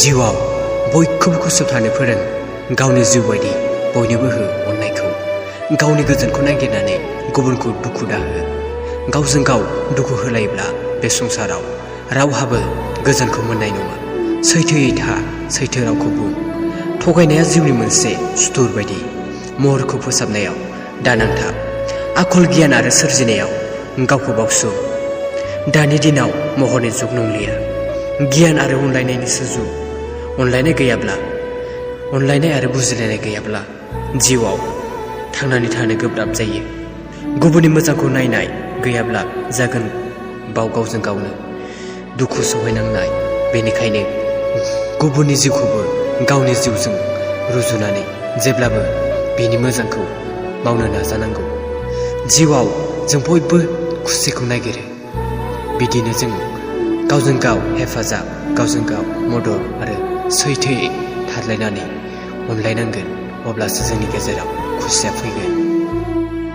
जिउआव बयखौबो खुसियाव थानो फोरों गावनि जिउ बायदि बयनोबो हो अननायखौ गावनि गोजोनखौ नागिरनानै गुबुनखौ दुखु दाहो गावजों गाव दुखु होलायोब्ला बे संसाराव रावहाबो गोजोनखौ मोननाय नङा सैथोयै था सैथो रावखौ बुं थगायनाया जिउनि मोनसे सुथुर बायदि महरखौ फोसाबनायाव दानांथाब आखल गियान आरो सोरजिनायाव गावखौ बावसोम दानि दिनाव महरनि जुग नंलिया गियान आरो अनलायनायनिसो जुग अनलायनाय गैयाब्ला अनलायनाय आरो बुजिलायनाय गैयाब्ला जिउआव थांनानै थानो गोब्राब जायो गुबुननि मोजांखौ नायनाय गैयाब्ला जागोन गावजों गावनो दुखु सहायनांनाय बेनिखायनो गुबुननि जिउखौबो गावनि जिउजों रुजुनानै जेब्लाबो बिनि मोजांखौ मावनो नाजानांगौ जिउआव जों बयबो खुसिखौ नागिरो बिदिनो जों गावजों गाव हेफाजाब गावजों गाव मदद आरो सैथोयै थारलायनानै अनलायनांगोन अब्लासो जोंनि गेजेराव खुसिया फैगोन